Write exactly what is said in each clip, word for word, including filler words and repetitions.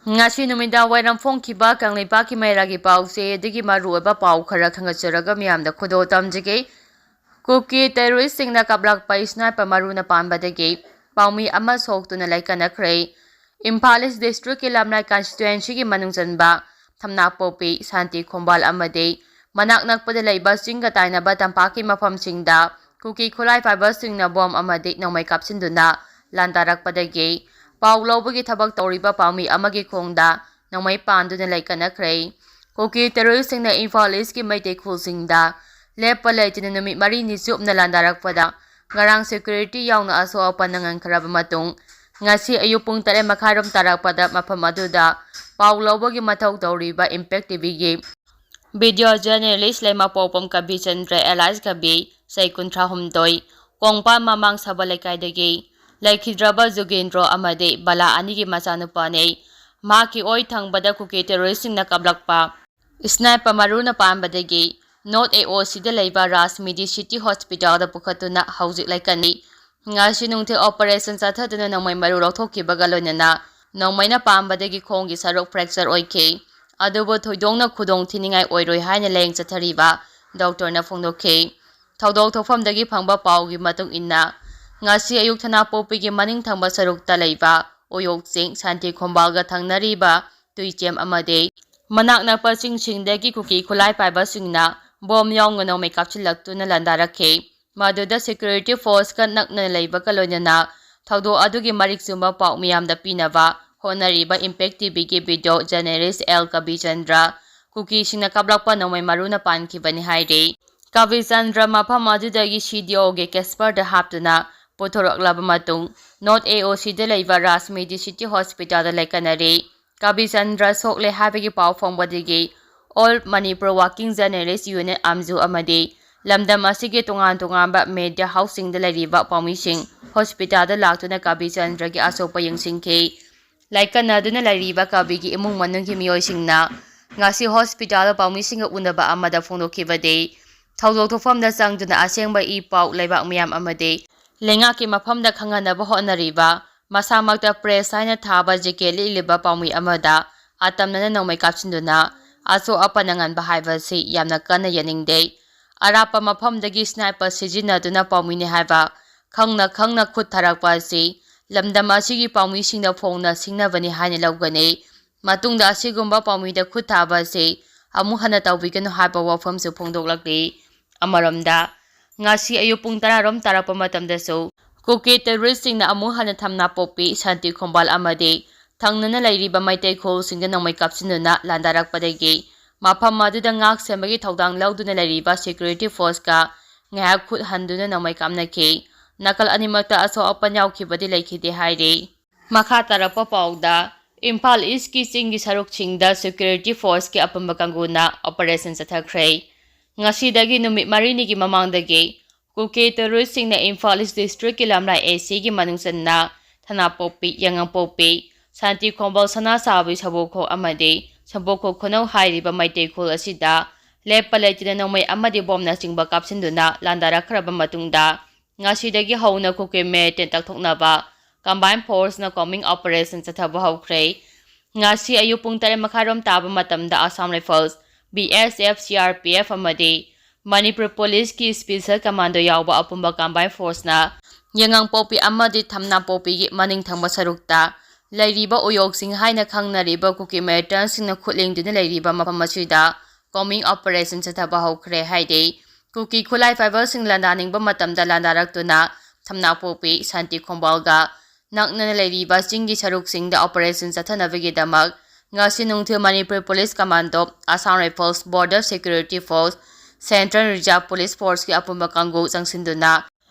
ꯉꯁꯤ ꯅꯨꯃꯤꯗꯥꯡ ꯋꯥꯏꯔꯝ ꯐꯣꯡꯈꯤꯕ ꯀꯪꯂꯩꯄꯥꯛꯀꯤ ꯃꯩꯔꯥꯒꯤ ꯄꯥꯎꯆꯦ ꯑꯗꯨꯒꯤ ꯃꯔꯨꯑꯣꯏꯕ ꯄꯥꯎ ꯈꯔ ꯈꯪꯒꯠꯆꯔꯒ ꯃꯤꯌꯥꯝꯗ ꯈꯨꯗꯣꯜ ꯇꯝꯖꯒꯦ꯫ ꯀꯨꯀꯤ ꯇꯦꯔꯣꯔꯤꯁꯁꯤꯡꯅ ꯀꯥꯞꯂꯛꯄ ꯏꯁꯅꯥꯏꯄꯔ ꯃꯔꯨꯅ ꯄꯥꯟꯕꯗꯒꯤ ꯄꯥꯎꯃꯤ ꯑꯃ ꯁꯣꯛꯇꯨꯅ ꯂꯩꯀꯠꯅꯈ꯭ꯔꯦ꯫ ꯏꯝꯐꯥꯜ ꯏꯁ ꯗꯤꯁꯇ꯭ꯔꯤꯛꯀꯤ ꯂꯝꯂꯥꯏ ꯀꯟꯁꯇꯤꯇ꯭ꯋꯦꯟꯁꯤꯒꯤ ꯃꯅꯨꯡ ꯆꯟꯕ ꯊꯝꯅꯥꯄꯣꯛꯄꯤ, ꯁꯥꯟꯇꯤ ꯈꯣꯡꯕꯥꯜ ꯑꯃꯗꯤ ꯃꯅꯥꯛ ꯅꯛꯄꯗ ꯂꯩꯕ ꯆꯤꯡꯒ ꯇꯥꯏꯅꯕ ꯇꯝꯄꯥꯛꯀꯤ ꯃꯐꯝꯁꯤꯡꯗ ꯀꯨꯀꯤ ꯈꯨꯠꯂꯥꯏ ꯄꯥꯏꯕꯁꯤꯡꯅ ꯕꯣꯝ ꯑꯃꯗꯤ ꯅꯣꯡꯃꯩ ꯀꯥꯞꯁꯤꯟꯗꯨꯅ ꯂꯥꯟꯗꯥꯔꯛꯄꯗꯒꯤ ꯄꯥꯎ ꯂꯧꯕꯒꯤ ꯊꯕꯛ ꯇꯧꯔꯤꯕ ꯄꯥꯎꯃꯤ ꯑꯃꯒꯤ ꯈꯣꯡꯗ ꯅꯣꯡꯃꯩ ꯄꯥꯟꯗꯨꯅ ꯂꯩꯀꯠꯅꯈ꯭ꯔꯦ꯫ ꯀꯨꯀꯤ ꯇꯦꯔꯣꯔꯤꯁꯁꯤꯡꯅ ꯏꯝꯐꯥꯜ ꯏꯁꯀꯤ ꯃꯩꯇꯩ ꯈꯨꯜꯁꯤꯡꯗ ꯂꯦꯞꯄ ꯂꯩꯇꯅ ꯅꯨꯃꯤꯠ ꯃꯔꯤꯅꯤ ꯆꯨꯞꯅ ꯂꯥꯟꯗꯥꯔꯛꯄꯗ ꯉꯔꯥꯡ ꯁꯦꯀ꯭ꯌꯨꯔꯤꯇꯤ ꯌꯥꯎꯅ ꯑꯁꯣꯛ ꯑꯄꯟ ꯅꯪꯍꯟꯈ꯭ꯔꯕ ꯃꯇꯨꯡ, ꯉꯁꯤ ꯑꯌꯨꯛ ꯄꯨꯡ ꯇꯔꯦꯠ ꯃꯈꯥꯏꯔꯣꯝ ꯇꯥꯔꯛꯄꯗ ꯃꯐꯝ ꯑꯗꯨꯗ ꯄꯥꯎ ꯂꯧꯕꯒꯤ ꯃꯊꯧ ꯇꯧꯔꯤꯕ ꯏꯝꯄꯦꯛ ꯇꯤꯚꯤꯒꯤ ꯚꯤꯗꯤꯑꯣ ꯖꯔꯅꯦꯂꯤꯁ ꯂꯩꯃꯄꯣꯛꯄꯝ ꯀꯕꯤꯆꯟꯗ꯭ꯔ ꯑꯦꯂꯥꯏꯁ ꯀꯕꯤ, ꯆꯍꯤ ꯀꯨꯟꯊ꯭ꯔꯥ ꯍꯨꯝꯗꯣꯏ, ꯀꯣꯡꯄꯥꯜ ꯃꯃꯥꯡ ꯁꯕ ꯂꯩꯀꯥꯏꯗꯒꯤ ꯂꯩꯈꯤꯗ꯭ꯔꯕ ꯖꯨꯒꯦꯟꯗ꯭ꯔꯣ ꯑꯃꯗꯤ ꯕꯂꯥ ꯑꯅꯤꯒꯤ ꯃꯆꯥꯅꯨꯄꯥꯅꯤ꯫ ꯃꯍꯥꯛꯀꯤ ꯑꯣꯏ ꯊꯪꯕꯗ ꯀꯨꯀꯤ ꯇꯦꯔꯣꯔꯤꯁꯁꯤꯡꯅ ꯀꯥꯞꯂꯛꯄ ꯏꯁꯅꯥꯏꯄꯔ ꯃꯔꯨꯅ ꯄꯥꯟꯕꯗꯒꯤ ꯅꯣꯔꯠ ꯑꯦ ꯑꯣ ꯁꯤꯗ ꯂꯩꯕ ꯔꯥꯖ ꯃꯤꯗꯤ ꯁꯤꯇꯤ ꯍꯣꯁꯄꯤꯇꯥꯜꯗ ꯄꯨꯈꯠꯇꯨꯅ ꯍꯧꯖꯤꯛ ꯂꯩꯀꯠꯂꯤ꯫ ꯉꯁꯤ ꯅꯨꯡꯊꯤꯜ ꯑꯣꯄꯔꯦꯁꯟ ꯆꯠꯊꯗꯨꯅ ꯅꯣꯡꯃꯩ ꯃꯔꯨ ꯂꯧꯊꯣꯛꯈꯤꯕꯒ ꯂꯣꯏꯅꯅ ꯅꯣꯡꯃꯩꯅ ꯄꯥꯟꯕꯗꯒꯤ ꯈꯣꯡꯒꯤ ꯁꯔꯨꯛ ꯐ꯭ꯔꯦꯛꯆꯔ ꯑꯣꯏꯈꯤ꯫ ꯑꯗꯨꯕꯨ ꯊꯣꯏꯗꯣꯛꯅ ꯈꯨꯗꯣꯡ ꯊꯤꯅꯤꯡꯉꯥꯏ ꯑꯣꯏꯔꯣꯏ ꯍꯥꯏꯅ ꯂꯥꯌꯦꯡ ꯆꯠꯊꯔꯤꯕ ꯗꯣꯛꯇꯔꯅ ꯐꯣꯡꯗꯣꯛꯈꯤ꯫ ꯊꯧꯗꯣꯛ ꯊꯣꯛꯐꯝꯗꯒꯤ ꯐꯪꯕ ꯄꯥꯎꯒꯤ ꯃꯇꯨꯡ ꯏꯟꯅ, ꯉꯁꯤ ꯑꯌꯨꯛ ꯊꯅꯥꯄꯣꯛꯄꯤꯒꯤ ꯃꯅꯤꯡ ꯊꯪꯕ ꯁꯔꯨꯛꯇ ꯂꯩꯕ ꯎꯌꯣꯛ ꯆꯤꯡ, ꯁꯥꯟꯇꯤ ꯈꯣꯡꯕꯥꯜꯒ ꯊꯪꯅꯔꯤꯕ ꯇꯨꯏꯆꯦꯝ ꯑꯃꯗꯤ ꯃꯅꯥꯛ ꯅꯛꯄ ꯆꯤꯡꯁꯤꯡꯗꯒꯤ ꯀꯨꯀꯤ ꯈꯨꯠꯂꯥꯏ ꯄꯥꯏꯕꯁꯤꯡꯅ ꯕꯣꯝ ꯌꯥꯎꯅ ꯅꯣꯡꯃꯩ ꯀꯥꯞꯁꯤꯜꯂꯛꯇꯨꯅ ꯂꯥꯟꯗꯥꯔꯛꯈꯤ꯫ ꯃꯗꯨꯗ ꯁꯦꯀ꯭ꯌꯨꯔꯤꯇꯤ ꯐꯣꯔꯁꯀ ꯅꯛꯅ ꯂꯩꯕꯒ ꯂꯣꯏꯅꯅ ꯊꯧꯗꯣꯛ ꯑꯗꯨꯒꯤ ꯃꯔꯤꯛ ꯆꯨꯝꯕ ꯄꯥꯎ ꯃꯤꯌꯥꯝꯗ ꯄꯤꯅꯕ ꯍꯣꯠꯅꯔꯤꯕ ꯏꯝꯄꯦꯛ ꯇꯤꯚꯤꯒꯤ ꯚꯤꯗꯤꯑꯣ ꯖꯔꯅꯦꯂꯤꯁ ꯑꯦꯜ ꯀꯕꯤꯆꯟꯗ꯭ꯔ ꯀꯨꯀꯤꯁꯤꯡꯅ ꯀꯥꯞꯂꯛꯄ ꯅꯣꯡꯃꯩ ꯃꯔꯨꯅ ꯄꯥꯟꯈꯤꯕꯅꯤ ꯍꯥꯏꯔꯤ꯫ ꯀꯕꯤꯆꯟꯗ꯭ꯔ ꯃꯐꯝ ꯑꯗꯨꯗꯒꯤ ꯁꯤ ꯗꯤ ꯑꯣꯒꯤ ꯀꯦꯁꯄꯔꯗ ꯍꯥꯞꯇꯨꯅ ꯄꯨꯊꯣꯔꯛꯂꯕ ꯃꯇꯨꯡ, ꯅꯣꯔꯠ ꯑꯦ ꯑꯣ ꯁꯤꯗ ꯂꯩꯕ ꯔꯥꯖ ꯃꯤꯗꯤ ꯁꯤꯇꯤ ꯍꯣꯁꯄꯤꯇꯥꯜꯗ ꯂꯩꯀꯠꯅꯔꯤ꯫ ꯀꯕꯤꯆꯟꯗ꯭ꯔ ꯁꯣꯛꯂꯦ ꯍꯥꯏꯕꯒꯤ ꯄꯥꯎ ꯐꯪꯕꯗꯒꯤ All Manipur Working Journalist Union, ꯑꯥꯝꯖꯨ, ꯑꯃꯗꯤ ꯂꯝꯗꯝ ꯑꯁꯤꯒꯤ ꯇꯣꯉꯥꯟ ꯇꯣꯉꯥꯟꯕ ꯃꯦꯗꯤꯌꯥ ꯍꯥꯎꯁꯁꯤꯡꯗ ꯂꯩꯔꯤꯕ ꯄꯥꯎꯃꯤꯁꯤꯡ ꯍꯣꯁꯄꯤꯇꯥꯜꯗ ꯂꯥꯛꯇꯨꯅ ꯀꯕꯤꯆꯟꯗ꯭ꯔꯒꯤ ꯑꯁꯣꯛꯄ ꯌꯦꯡꯁꯤꯟꯈꯤ꯫ ꯂꯥꯏꯀꯠꯅꯗꯨꯅ ꯂꯩꯔꯤꯕ ꯀꯕꯤꯒꯤ ꯏꯃꯨꯡ ꯃꯅꯨꯡꯒꯤ ꯃꯤꯑꯣꯏꯁꯤꯡꯅ ꯉꯁꯤ ꯍꯣꯁꯄꯤꯇꯥꯜꯗ ꯄꯥꯎꯃꯤꯁꯤꯡꯒ ꯎꯅꯕ ꯑꯃꯗ ꯐꯣꯡꯗꯣꯛꯈꯤꯕꯗꯤ, ꯊꯧꯗꯣꯛ ꯊꯣꯛꯐꯝꯗ ꯆꯪꯗꯨꯅ ꯑꯁꯦꯡꯕ ꯏ ꯄꯥꯎ ꯂꯩꯕꯥꯛ ꯃꯤꯌꯥꯝ ꯑꯃꯗꯤ ꯂꯩꯉꯥꯛꯀꯤ ꯃꯐꯝꯗ ꯈꯪꯍꯟꯅꯕ ꯍꯣꯠꯅꯔꯤꯕ ꯃꯁꯥꯃꯛꯇ ꯄ꯭ꯔꯦꯁ ꯍꯥꯏꯅ ꯊꯥꯕ ꯖꯦꯀꯦꯠ ꯂꯤꯠꯂꯤꯕ ꯄꯥꯎꯃꯤ ꯑꯃꯗ ꯑꯇꯝꯅꯅ ꯅꯣꯡꯃꯩ ꯀꯥꯞꯁꯤꯟꯗꯨꯅ ꯑꯁꯣꯛ ꯑꯄꯟ ꯅꯪꯍꯟꯕ ꯍꯥꯏꯕꯁꯤ ꯌꯥꯝꯅ ꯀꯟꯅ ꯌꯥꯅꯤꯡꯗꯦ꯫ ꯑꯔꯥꯞꯄ ꯃꯐꯝꯗꯒꯤ ꯁ꯭ꯅꯥꯏꯄꯔ ꯁꯤꯖꯤꯟꯅꯗꯨꯅ ꯄꯥꯎꯃꯤꯅꯤ ꯍꯥꯏꯕ ꯈꯪꯅ ꯈꯪꯅ ꯈꯨꯠ ꯊꯥꯔꯛꯄ ꯑꯁꯤ ꯂꯝꯗꯝ ꯑꯁꯤꯒꯤ ꯄꯥꯎꯃꯤꯁꯤꯡꯗ ꯐꯣꯡꯅ ꯁꯤꯡꯅꯕꯅꯤ ꯍꯥꯏꯅ ꯂꯧꯒꯅꯤ꯫ ꯃꯇꯨꯡꯗ ꯑꯁꯤꯒꯨꯝꯕ ꯄꯥꯎꯃꯤꯗ ꯈꯨꯠ ꯊꯥꯕ ꯑꯁꯤ ꯑꯃꯨꯛ ꯍꯟꯅ ꯇꯧꯕꯤꯒꯅꯨ ꯍꯥꯏꯕ ꯋꯥꯐꯝꯁꯨ ꯐꯣꯡꯗꯣꯛꯂꯛꯂꯤ꯫ ꯑꯃꯔꯣꯝꯗ, ꯉꯁꯤ ꯑꯌꯨꯛ ꯄꯨꯡ ꯇꯔꯥ ꯔꯣꯝ ꯇꯥꯔꯛꯄ ꯃꯇꯝꯗꯁꯨ ꯀꯨꯀꯤ ꯇꯦꯔꯣꯔꯤꯁꯁꯤꯡꯅ ꯑꯃꯨꯛ ꯍꯟꯅ ꯊꯝꯅꯥꯄꯣꯛꯄꯤ, ꯁꯥꯟꯇꯤ ꯈꯣꯡꯕꯥꯜ ꯑꯃꯗꯤ ꯊꯪꯅꯅ ꯂꯩꯔꯤꯕ ꯃꯩꯇꯩ ꯈꯨꯜꯁꯤꯡꯗ ꯅꯣꯡꯃꯩ ꯀꯥꯞꯁꯤꯟꯗꯨꯅ ꯂꯥꯟꯗꯥꯔꯛꯄꯗꯒꯤ ꯃꯐꯝ ꯑꯗꯨꯗ ꯉꯥꯛ ꯁꯦꯟꯕꯒꯤ ꯊꯧꯗꯥꯡ ꯂꯧꯗꯨꯅ ꯂꯩꯔꯤꯕ ꯁꯦꯀ꯭ꯌꯨꯔꯤꯇꯤ ꯐꯣꯔꯁꯀ ꯉꯥꯏꯍꯥꯛ ꯈꯨꯠ ꯍꯟꯗꯨꯅ ꯅꯣꯡꯃꯩ ꯀꯥꯞꯅꯈꯤ꯫ ꯅꯥꯀꯜ ꯑꯅꯤꯃꯛꯇ ꯑꯁꯣꯛ ꯑꯄꯟ ꯌꯥꯎꯈꯤꯕꯗꯤ ꯂꯩꯈꯤꯗꯦ ꯍꯥꯏꯔꯤ꯫ ꯃꯈꯥ ꯇꯥꯔꯛꯄ ꯄꯥꯎꯗ, ꯏꯝꯐꯥꯜ ꯏꯁꯀꯤ ꯆꯤꯡꯒꯤ ꯁꯔꯨꯛꯁꯤꯡꯗ ꯁꯦꯀ꯭ꯌꯨꯔꯤꯇꯤ ꯐꯣꯔꯁꯀꯤ ꯑꯄꯨꯟꯕ ꯀꯥꯡꯕꯨꯅ ꯑꯣꯄꯔꯦꯁꯟ ꯆꯠꯊꯈ꯭ꯔꯦ꯫ ꯉꯁꯤꯗꯒꯤ ꯅꯨꯃꯤꯠ ꯃꯔꯤꯅꯤꯒꯤ ꯃꯃꯥꯡꯗꯒꯤ ꯀꯨꯀꯤ ꯇꯦꯔꯣꯔꯤꯁ꯭ꯠꯁꯤꯡꯅ ꯏꯝꯐꯥꯜ ꯏꯁ꯭ꯠ ꯗꯤꯁꯇ꯭ꯔꯤꯛꯀꯤ ꯂꯝꯂꯥꯏ ꯑꯦ ꯁꯤꯒꯤ ꯃꯅꯨꯡ ꯆꯟꯅ ꯊꯅꯥꯄꯣꯛꯄꯤ, ꯌꯥꯉꯥꯡꯄꯣꯛꯄꯤ, ꯁꯥꯟꯇꯤ ꯈꯣꯡꯕꯥꯜ, ꯁꯅꯥꯁꯥꯕꯤ, ꯁꯕꯣꯈꯣꯛ ꯑꯃꯗꯤ ꯁꯕꯣꯈꯣꯛ ꯈꯨꯅꯧ ꯍꯥꯏꯔꯤꯕ ꯃꯩꯇꯩ ꯈꯨꯜ ꯑꯁꯤꯗ ꯂꯦꯞꯄ ꯂꯩꯇꯅ ꯅꯣꯡꯃꯩ ꯑꯃꯗꯤ ꯕꯣꯝꯅꯆꯤꯡꯕ ꯀꯥꯞꯁꯤꯟꯗꯨꯅ ꯂꯥꯟꯗꯥꯔꯛꯈ꯭ꯔꯕ ꯃꯇꯨꯡꯗ, ꯉꯁꯤꯗꯒꯤ ꯍꯧꯅ ꯀꯨꯀꯤ ꯃꯤꯂꯤꯇꯦꯟꯠ ꯇꯛꯊꯣꯛꯅꯕ ꯀꯝꯕꯥꯏꯟ ꯐꯣꯔꯁꯅ ꯀꯣꯝꯕꯤꯡ ꯑꯣꯄꯔꯦꯁꯟ ꯆꯠꯊꯕ ꯍꯧꯈ꯭ꯔꯦ꯫ ꯉꯁꯤ ꯑꯌꯨꯛ ꯄꯨꯡ ꯇꯔꯦꯠ ꯃꯈꯥꯏꯔꯣꯝ ꯇꯥꯕ ꯃꯇꯝꯗ Assam rifles, B S F, C R P F ꯑꯃꯗꯤ ꯃꯅꯤꯄꯨꯔ ꯄꯨꯂꯤꯁꯀꯤ ꯁ꯭ꯄꯦꯁꯦꯜ ꯀꯃꯥꯟꯗꯣ ꯌꯥꯎꯕ ꯑꯄꯨꯟꯕ ꯀꯝꯕꯥꯏꯟ ꯐꯣꯔꯁꯅ ꯌꯥꯉꯥꯡꯄꯣꯛꯄꯤ ꯑꯃꯗꯤ ꯊꯝꯅꯥꯄꯣꯛꯄꯤꯒꯤ ꯃꯅꯤꯡ ꯊꯪꯕ ꯁꯔꯨꯛꯇ ꯂꯩꯔꯤꯕ ꯎꯌꯣꯛꯁꯤꯡ ꯍꯥꯏꯅ ꯈꯪꯅꯔꯤꯕ ꯀꯨꯀꯤ ꯃꯤꯂꯤꯇꯦꯟꯠꯁꯤꯡꯅ ꯈꯨꯠ ꯂꯦꯡꯗꯨꯅ ꯂꯩꯔꯤꯕ ꯃꯐꯝ ꯑꯁꯤꯗ ꯀꯣꯝꯕꯤꯡ ꯑꯣꯄꯔꯦꯁꯟ ꯆꯠꯊꯕ ꯍꯧꯈ꯭ꯔꯦ ꯍꯥꯏꯔꯤ꯫ ꯀꯨꯀꯤ ꯈꯨꯠꯂꯥꯏ ꯄꯥꯏꯕꯁꯤꯡ ꯂꯥꯟꯗꯥꯅꯤꯡꯕ ꯃꯇꯝꯗ ꯂꯥꯟꯗꯥꯔꯛꯇꯨꯅ ꯊꯝꯅꯥꯄꯣꯛꯄꯤ, ꯁꯥꯟꯇꯤ ꯈꯣꯡꯕꯥꯜꯒ ꯅꯛꯅꯅ ꯂꯩꯔꯤꯕ ꯆꯤꯡꯒꯤ ꯁꯔꯨꯛꯁꯤꯡꯗ ꯑꯣꯄꯔꯦꯁꯟ ꯆꯠꯊꯅꯕꯒꯤꯗꯃꯛ ꯉꯁꯤ ꯅꯨꯡꯊꯤꯜ Manipur police commando, Assam rifles, border security force, central reserve police ꯐꯣꯔꯁꯀꯤ ꯑꯄꯨꯟꯕ ꯀꯥꯡꯕꯨ ꯆꯪꯁꯤꯟꯗꯨꯅ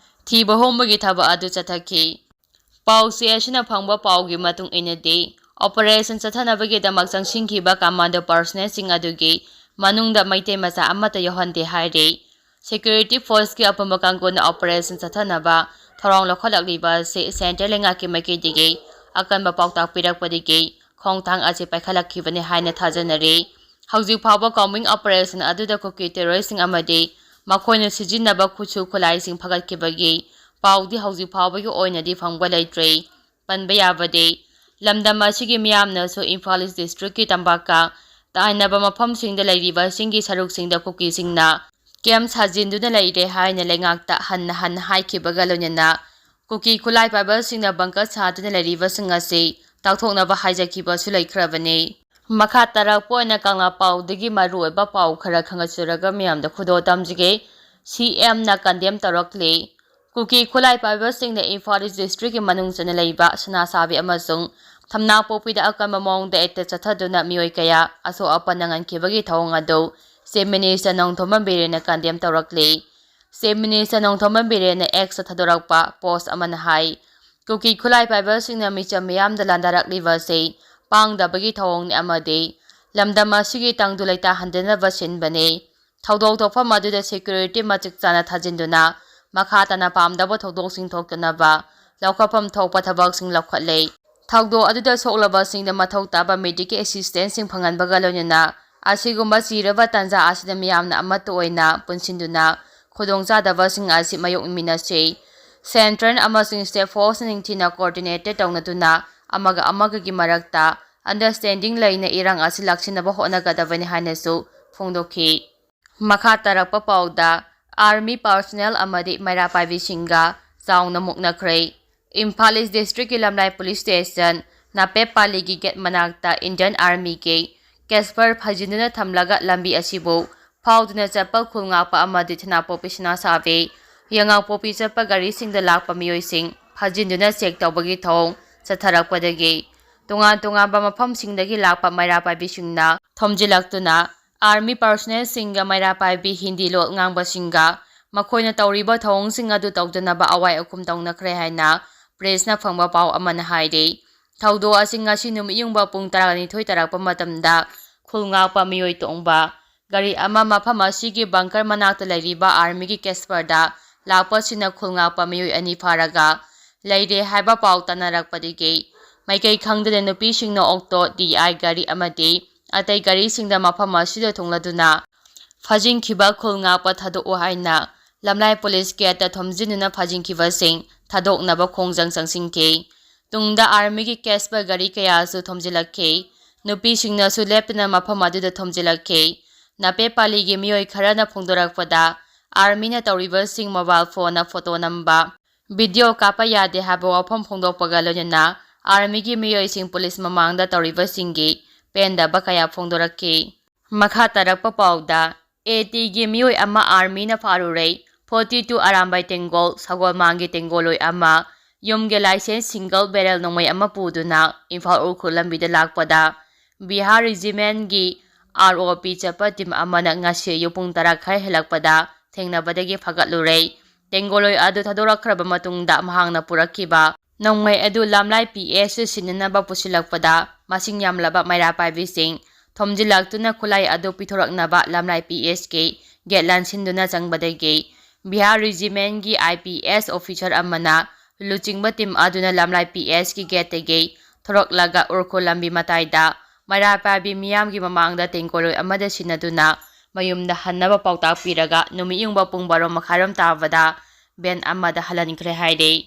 ꯊꯤꯕ ꯍꯨꯝꯕꯒꯤ ꯊꯕꯛ ꯑꯗꯨ ꯆꯠꯊꯈꯤ꯫ ꯄꯥꯎꯆꯦ ꯑꯁꯤꯅ ꯐꯪꯕ ꯄꯥꯎꯒꯤ ꯃꯇꯨꯡ ꯏꯟꯅꯗꯤ, ꯑꯣꯄꯔꯦꯁꯟ ꯆꯠꯊꯅꯕꯒꯤꯗꯃꯛ ꯆꯪꯁꯤꯟꯈꯤꯕ ꯀꯃꯥꯟꯗꯣ ꯄꯥꯔꯁꯅꯦꯜꯁꯤꯡ ꯑꯗꯨꯒꯤ ꯃꯅꯨꯡꯗ ꯃꯩꯇꯩ ꯃꯆꯥ ꯑꯃꯠꯇ ꯌꯥꯎꯍꯟꯗꯦ ꯍꯥꯏꯔꯤ꯫ ꯁꯦꯀ꯭ꯌꯨꯔꯤꯇꯤ ꯐꯣꯔꯁꯀꯤ ꯑꯄꯨꯟꯕ ꯀꯥꯡꯕꯨꯅ ꯑꯣꯄꯔꯦꯁꯟ ꯆꯠꯊꯅꯕ ꯊꯧꯔꯥꯡ ꯂꯧꯈꯠꯂꯛꯂꯤꯕ ꯑꯁꯤ ꯁꯦꯟꯇ꯭ꯔꯦꯜ ꯂꯩꯉꯥꯛꯀꯤ ꯃꯥꯏꯀꯩꯗꯒꯤ ꯑꯀꯟꯕ ꯄꯥꯎꯇꯥꯛ ꯄꯤꯔꯛꯄꯗꯒꯤ ꯈꯣꯡꯊꯥꯡ ꯑꯁꯤ ꯄꯥꯏꯈꯠꯂꯛꯈꯤꯕꯅꯤ ꯍꯥꯏꯅ ꯊꯥꯖꯅꯔꯤ꯫ ꯍꯧꯖꯤꯛ ꯐꯥꯎꯕ ꯀꯣꯝꯕꯤꯡ ꯑꯣꯄꯔꯦꯁꯟ ꯑꯗꯨꯗ ꯀꯨꯀꯤ ꯇꯦꯔꯣꯔꯤꯁ꯭ꯠꯁꯤꯡ ꯑꯃꯗꯤ ꯃꯈꯣꯏꯅ ꯁꯤꯖꯤꯟꯅꯕ ꯈꯨꯠꯁꯨ ꯈꯨꯠꯂꯥꯏꯁꯤꯡ ꯐꯒꯠꯈꯤꯕꯒꯤ ꯄꯥꯎꯗꯤ ꯍꯧꯖꯤꯛ ꯐꯥꯎꯕꯒꯤ ꯑꯣꯏꯅꯗꯤ ꯐꯪꯕ ꯂꯩꯇ꯭ꯔꯤ꯫ ꯄꯟꯕ ꯌꯥꯕꯗꯤ, ꯂꯝꯗꯝ ꯑꯁꯤꯒꯤ ꯃꯤꯌꯥꯝꯅꯁꯨ ꯏꯝꯐꯥꯜ ꯏꯁ ꯗꯤꯁꯇ꯭ꯔꯤꯛꯀꯤ ꯇꯝꯄꯥꯛꯀ ꯇꯥꯏꯅꯕ ꯃꯐꯝꯁꯤꯡꯗ ꯂꯩꯔꯤꯕꯁꯤꯡꯒꯤ ꯁꯔꯨꯛꯁꯤꯡꯗ ꯀꯨꯀꯤꯁꯤꯡꯅ ꯀꯦꯝ ꯁꯥꯖꯤꯟꯗꯨꯅ ꯂꯩꯔꯦ ꯍꯥꯏꯅ ꯂꯩꯉꯥꯛꯇ ꯍꯟꯅ ꯍꯟꯅ ꯍꯥꯏꯈꯤꯕꯒ ꯂꯣꯏꯅꯅ ꯀꯨꯀꯤ ꯈꯨꯠꯂꯥꯏ ꯄꯥꯏꯕꯁꯤꯡꯅ ꯕꯪꯀꯔ ꯁꯥꯗꯨꯅ ꯂꯩꯔꯤꯕꯁꯤꯡ ꯑꯁꯤ ꯇꯥꯛꯊꯣꯛꯅꯕ ꯍꯥꯏꯖꯈꯤꯕꯁꯨ ꯂꯩꯈ꯭ꯔꯕꯅꯤ꯫ ꯃꯈꯥ ꯇꯥꯔꯛꯄ ꯑꯣꯏꯅ ꯀꯪꯂꯥ ꯄꯥꯎꯗꯒꯤ ꯃꯔꯨꯑꯣꯏꯕ ꯄꯥꯎ ꯈꯔ ꯈꯪꯍꯟꯖꯔꯒ ꯃꯤꯌꯥꯝꯗ ꯈꯨꯗꯣꯜ ꯇꯝꯖꯒꯦ꯫ ꯁꯤ ꯑꯦꯝꯅ ꯀꯟꯗꯦꯝ ꯇꯧꯔꯛꯂꯤ꯫ ꯀꯨꯀꯤ ꯈꯨꯠꯂꯥꯏ ꯄꯥꯏꯕꯁꯤꯡꯅ ꯏꯝꯐꯥꯜ ꯏꯁ ꯗꯤꯁꯇ꯭ꯔꯤꯛꯀꯤ ꯃꯅꯨꯡ ꯆꯟꯅ ꯂꯩꯕ ꯁꯅꯥꯁꯥꯕꯤ ꯑꯃꯁꯨꯡ ꯊꯝꯅꯥꯄꯣꯛꯄꯤꯗ ꯑꯀꯟꯕ ꯃꯑꯣꯡꯗ ꯑꯦꯇꯦꯛ ꯆꯠꯊꯗꯨꯅ ꯃꯤꯑꯣꯏ ꯀꯌꯥ ꯑꯁꯣꯛ ꯑꯄꯟ ꯅꯪꯍꯟꯈꯤꯕꯒꯤ ꯊꯧꯑꯣꯡ ꯑꯗꯨ ꯆꯤꯐ ꯃꯤꯅꯤꯁꯇꯔ ꯅꯣꯡꯊꯣꯝꯕꯝ ꯕꯤꯔꯦꯟꯅ ꯀꯟꯗꯦꯝ ꯇꯧꯔꯛꯂꯤ꯫ ꯆꯤꯐ ꯃꯤꯅꯤꯁꯇꯔ ꯅꯣꯡꯊꯣꯝꯕꯝ ꯕꯤꯔꯦꯟꯅ ꯑꯦꯛꯁꯇ ꯊꯥꯗꯣꯔꯛꯄ ꯄꯣꯁ ꯑꯃꯅ ꯍꯥꯏ, ꯀꯨꯀꯤ ꯈꯨꯠꯂꯥꯏ ꯄꯥꯏꯕꯁꯤꯡꯅ ꯃꯤꯆꯝ ꯃꯤꯌꯥꯝꯗ ꯂꯥꯟꯗꯥꯔꯛꯂꯤꯕ ꯑꯁꯤ ꯄꯥꯡꯗꯕꯒꯤ ꯊꯧꯑꯣꯡꯅꯤ ꯑꯃꯗꯤ ꯂꯝꯗꯝ ꯑꯁꯤꯒꯤ ꯇꯪꯗꯨ ꯂꯩꯇꯥꯍꯟꯗꯅꯕ ꯁꯤꯟꯕꯅꯤ꯫ ꯊꯧꯗꯣꯛ ꯊꯣꯛꯐꯝ ꯑꯗꯨꯗ ꯁꯦꯀ꯭ꯌꯨꯔꯤꯇꯤ ꯃꯇꯤꯛ ꯆꯥꯅ ꯊꯥꯖꯤꯟꯗꯨꯅ ꯃꯈꯥ ꯇꯥꯅ ꯄꯥꯝꯗꯕ ꯊꯧꯗꯣꯛꯁꯤꯡ ꯊꯣꯛꯇꯅꯕ ꯂꯧꯈꯠꯐꯝ ꯊꯣꯛꯄ ꯊꯕꯛꯁꯤꯡ ꯂꯧꯈꯠꯂꯦ꯫ ꯊꯧꯗꯣꯛ ꯑꯗꯨꯗ ꯁꯣꯛꯂꯕꯁꯤꯡꯗ ꯃꯊꯧ ꯇꯥꯕ ꯃꯦꯗꯤꯀꯦꯜ ꯑꯦꯁꯤꯁꯇꯦꯟꯁꯁꯤꯡ ꯐꯪꯍꯟꯕꯒ ꯂꯣꯏꯅꯅ ꯑꯁꯤꯒꯨꯝꯕ ꯆꯤꯔꯕ ꯇꯥꯟꯖꯥ ꯑꯁꯤꯗ ꯃꯤꯌꯥꯝꯅ ꯑꯃꯠꯇ ꯑꯣꯏꯅ ꯄꯨꯟꯁꯤꯟꯗꯨꯅ ꯈꯨꯗꯣꯡꯆꯥꯗꯕꯁꯤꯡ ꯑꯁꯤ ꯃꯥꯌꯣꯛꯃꯤꯟꯅꯁꯤ꯫ ꯁꯦꯟꯇ꯭ꯔꯦꯜ ꯑꯃꯁꯨꯡ ꯁ꯭ꯇꯦꯠ ꯐꯣꯔꯁꯅ ꯅꯤꯡꯊꯤꯅ ꯀꯣꯑꯣꯔꯗꯤꯅꯦꯇꯦꯠ ꯇꯧꯅꯗꯨꯅ ꯑꯃꯒ ꯑꯃꯒꯒꯤ ꯃꯔꯛꯇ ꯑꯟꯗꯔꯁ꯭ꯇꯦꯟꯗꯤꯡ ꯂꯩꯅ ꯏꯔꯥꯡ ꯑꯁꯤ ꯂꯥꯛꯁꯤꯟꯅꯕ ꯍꯣꯠꯅꯒꯗꯕꯅꯤ ꯍꯥꯏꯅꯁꯨ ꯐꯣꯡꯗꯣꯛꯈꯤ꯫ ꯃꯈꯥ ꯇꯥꯔꯛꯄ ꯄꯥꯎꯗ, ꯑꯥꯔꯃꯤ ꯄꯥꯔꯁꯣꯅꯦꯜ ꯑꯃꯗꯤ ꯃꯩꯔꯥ ꯄꯥꯏꯕꯤꯁꯤꯡꯒ ꯆꯥꯎꯅ ꯃꯨꯛꯅꯈ꯭ꯔꯦ꯫ ꯏꯝꯐꯥꯜ ꯏꯁ ꯗꯤꯁꯇ꯭ꯔꯤꯛꯀꯤ ꯂꯝꯂꯥꯏ ꯄꯨꯂꯤꯁ ꯁ꯭ꯇꯦꯁꯟ ꯅꯥꯄꯦꯠ ꯄꯥꯂꯤꯒꯤ ꯒꯦꯠ ꯃꯅꯥꯛꯇ ꯏꯟꯗꯤꯌꯟ ꯑꯥꯔꯃꯤꯒꯤ ꯀꯦꯁꯄꯔ ꯐꯥꯖꯤꯟꯗꯨꯅ ꯊꯝꯂꯒ ꯂꯝꯕꯤ ꯑꯁꯤꯕꯨ ꯐꯥꯎꯗꯨꯅ ꯆꯠꯄ ꯈꯨꯜ ꯉꯥꯛꯄ ꯑꯃꯗꯤ ꯊꯅꯥꯄꯣꯛꯄꯤ ꯁꯅꯥꯁꯥꯕꯤ, ꯌꯦꯉꯥꯡꯄꯣꯛꯄꯤ ꯆꯠꯄ ꯒꯥꯔꯤꯁꯤꯡꯗ ꯂꯥꯛꯄ ꯃꯤꯑꯣꯏꯁꯤꯡ ꯐꯥꯖꯤꯟꯗꯨꯅ ꯆꯦꯛ ꯇꯧꯕꯒꯤ ꯊꯧꯑꯣꯡ ꯆꯠꯊꯔꯛꯄꯗꯒꯤ ꯇꯣꯉꯥꯟ ꯇꯣꯉꯥꯟꯕ ꯃꯐꯝꯁꯤꯡꯗꯒꯤ ꯂꯥꯛꯄ ꯃꯩꯔꯥ ꯄꯥꯏꯕꯤꯁꯤꯡꯅ ꯊꯣꯝꯖꯤꯜꯂꯛꯇꯨꯅ ꯑꯥꯔꯃꯤ ꯄꯥꯔꯁꯣꯅꯦꯜꯁꯤꯡꯒ ꯃꯩꯔꯥ ꯄꯥꯏꯕꯤ ꯍꯤꯟꯗꯤ ꯂꯣꯜ ꯉꯥꯡꯕꯁꯤꯡꯒ ꯃꯈꯣꯏꯅ ꯇꯧꯔꯤꯕ ꯊꯧꯑꯣꯡꯁꯤꯡ ꯑꯗꯨ ꯇꯧꯗꯅꯕ ꯑꯋꯥꯏ ꯑꯈꯨꯝ ꯇꯧꯅꯈ꯭ꯔꯦ ꯍꯥꯏꯅ ꯄ꯭ꯔꯦꯁꯅ ꯐꯪꯕ ꯄꯥꯎ ꯑꯃꯅ ꯍꯥꯏꯔꯤ꯫ ꯊꯧꯗꯣꯛ ꯑꯁꯤ ꯉꯁꯤ ꯅꯨꯃꯤꯠ ꯌꯨꯡꯕ ꯄꯨꯡ ꯇꯔꯥꯅꯤꯊꯣꯏ ꯇꯥꯔꯛꯄ ꯃꯇꯝꯗ ꯈꯨꯜ ꯉꯥꯛꯄ ꯃꯤꯑꯣꯏ ꯇꯣꯡꯕ ꯒꯥꯔꯤ ꯑꯃ ꯃꯐꯝ ꯑꯁꯤꯒꯤ ꯕꯪꯀꯔ ꯃꯅꯥꯛꯇ ꯂꯩꯔꯤꯕ ꯑꯥꯔꯃꯤꯒꯤ ꯀꯦꯁꯄꯔꯗ ꯂꯥꯛꯄꯁꯤꯡꯅ ꯈꯨꯜ ꯉꯥꯛꯄ ꯃꯤꯑꯣꯏ ꯑꯅꯤ ꯐꯥꯔꯒ ꯂꯩꯔꯦ ꯍꯥꯏꯕ ꯄꯥꯎ ꯇꯥꯅꯔꯛꯄꯗꯒꯤ ꯃꯥꯏꯀꯩ ꯈꯪꯗꯅ ꯅꯨꯄꯤꯁꯤꯡꯅ ꯑꯣꯛꯇꯣ, ꯗꯤ ꯑꯥꯏ ꯒꯥꯔꯤ ꯑꯃꯗꯤ ꯑꯇꯩ ꯒꯥꯔꯤꯁꯤꯡꯗ ꯃꯐꯝ ꯑꯁꯤꯗ ꯊꯨꯡꯂꯗꯨꯅ ꯐꯥꯖꯤꯟꯈꯤꯕ ꯈꯨꯜ ꯉꯥꯛꯄ ꯊꯥꯗꯣꯛꯎ ꯍꯥꯏꯅ ꯂꯝꯂꯥꯏ ꯄꯨꯂꯤꯁ ꯒꯦꯠꯇ ꯊꯣꯝꯖꯤꯟꯗꯨꯅ ꯐꯥꯖꯤꯟꯈꯤꯕꯁꯤꯡ ꯊꯥꯗꯣꯛꯅꯕ ꯈꯣꯡꯖꯪ ꯆꯪꯁꯤꯟꯈꯤ꯫ ꯇꯨꯡꯗ ꯑꯥꯔꯃꯤꯒꯤ ꯀꯦꯁꯄ ꯒꯥꯔꯤ ꯀꯌꯥꯁꯨ ꯊꯣꯝꯖꯤꯜꯂꯛꯈꯤ꯫ ꯅꯨꯄꯤꯁꯤꯡꯅꯁꯨ ꯂꯦꯞꯇꯅ ꯃꯐꯝ ꯑꯗꯨꯗ ꯊꯣꯝꯖꯤꯜꯂꯛꯈꯤ꯫ ꯅꯥꯄꯦꯄꯥꯂꯤꯒꯤ ꯃꯤꯑꯣꯏ ꯈꯔꯅ ꯐꯣꯡꯗꯣꯔꯛꯄꯗ, ꯑꯥꯔꯃꯤꯅ ꯇꯧꯔꯤꯕꯁꯤꯡ ꯃꯣꯕꯥꯏꯜ ꯐꯣꯟꯅ ꯐꯣꯇꯣ ꯅꯝꯕ, ꯚꯤꯗꯤꯑꯣ ꯀꯥꯞꯄ ꯌꯥꯗꯦ ꯍꯥꯏꯕ ꯋꯥꯐꯝ ꯐꯣꯡꯗꯣꯛꯄꯒ ꯂꯣꯏꯅꯅ ꯑꯥꯔꯃꯤꯒꯤ ꯃꯤꯑꯣꯏꯁꯤꯡ ꯄꯨꯂꯤꯁ ꯃꯃꯥꯡꯗ ꯇꯧꯔꯤꯕꯁꯤꯡꯒꯤ ꯄꯦꯟꯗꯕ ꯀꯌꯥ ꯐꯣꯡꯗꯣꯔꯛꯈꯤ꯫ ꯃꯈꯥ ꯇꯥꯔꯛꯄ ꯄꯥꯎꯗ, ꯑꯦ ꯇꯤꯒꯤ ꯃꯤꯑꯣꯏ ꯑꯃ ꯑꯥꯔꯃꯤꯅ ꯐꯥꯔꯨꯔꯦ꯫ ꯐꯣꯔꯇꯤ ꯇꯨ ꯑꯔꯥꯝꯕꯥꯏ ꯇꯦꯡꯒꯣꯜ, ꯁꯒꯣꯜꯃꯥꯡꯒꯤ ꯇꯦꯡꯒꯣꯜꯂꯣꯏ ꯑꯃ, ꯌꯨꯝꯒꯤ ꯂꯥꯏꯁꯦꯟꯁ ꯁꯤꯡꯒꯜ ꯕꯦꯔꯦꯜ ꯅꯣꯡꯃꯩ ꯑꯃ ꯄꯨꯗꯨꯅ ꯏꯝꯐꯥꯜ ꯎꯈ꯭ꯔꯨꯜ ꯂꯝꯕꯤꯗ ꯂꯥꯛꯄꯗ, ꯕꯤꯍꯥꯔ ꯔꯤꯖꯤꯃꯦꯟꯒꯤ ꯑꯥꯔ ꯑꯣ ꯄꯤ ꯆꯠꯄ ꯇꯤꯝ ꯑꯃꯅ ꯉꯁꯤ ꯑꯌꯨꯛ ꯄꯨꯡ ꯇꯔꯥ ꯈꯔ ꯍꯦꯜꯂꯛꯄꯗ ꯊꯦꯡꯅꯕꯗꯒꯤ ꯐꯒꯠꯂꯨꯔꯦ꯫ ꯇꯦꯡꯒꯣꯜꯂꯣꯏ ꯑꯗꯨ ꯊꯥꯗꯣꯔꯛꯈ꯭ꯔꯕ ꯃꯇꯨꯡꯗ ꯃꯍꯥꯛꯅ ꯄꯨꯔꯛꯈꯤꯕ ꯅꯣꯡꯃꯩ ꯑꯗꯨ ꯂꯥꯝꯂꯥꯏ ꯄꯤ ꯑꯦꯁ ꯁꯤꯟꯅꯅꯕ ꯄꯨꯁꯤꯜꯂꯛꯄꯗ, ꯃꯁꯤꯡ ꯌꯥꯝꯂꯕ ꯃꯩꯔꯥ ꯄꯥꯏꯕꯤꯁꯤꯡ ꯊꯣꯝꯖꯤꯜꯂꯛꯇꯨꯅ ꯈꯨꯠꯂꯥꯏ ꯑꯗꯨ ꯄꯤꯊꯣꯔꯛꯅꯕ ꯂꯥꯝꯂꯥꯏ ꯄꯤ ꯑꯦꯁꯀꯤ ꯒꯦꯠ ꯂꯥꯟꯁꯤꯟꯗꯨꯅ ꯆꯪꯕꯗꯒꯤ, ꯕꯤꯍꯥꯔ ꯔꯤꯖꯤꯃꯦꯟꯒꯤ ꯑꯥꯏ ꯄꯤ ꯑꯦꯁ ꯑꯣꯐꯤꯁꯔ ꯑꯃꯅ ꯂꯨꯆꯤꯡꯕ ꯇꯤꯝ ꯑꯗꯨꯅ ꯂꯥꯝꯂꯥꯏ ꯄꯤ ꯑꯦꯁꯀꯤ ꯒꯦꯠꯇꯒꯤ ꯊꯣꯔꯛꯂꯒ ꯎꯔꯈꯨꯜ ꯂꯝꯕꯤ ꯃꯇꯥꯏꯗ ꯃꯩꯔꯥ ꯄꯥꯏꯕꯤ ꯃꯤꯌꯥꯝꯒꯤ ꯃꯃꯥꯡꯗ ꯇꯦꯡꯀꯣꯠꯂꯣꯏ ꯑꯃꯗ ꯁꯤꯟꯅꯗꯨꯅ ꯃꯌꯨꯝꯗ ꯍꯟꯅꯕ ꯄꯥꯎꯇꯥꯛ ꯄꯤꯔꯒ, ꯅꯨꯃꯤꯠ ꯌꯨꯡꯕ ꯄꯨꯡ ꯕꯥꯔꯣ ꯃꯈꯥꯏꯔꯣꯝ ꯇꯥꯕꯗ ꯚꯦꯟ ꯑꯃꯗ ꯍꯜꯍꯟꯈ꯭ꯔꯦ ꯍꯥꯏꯔꯤ꯫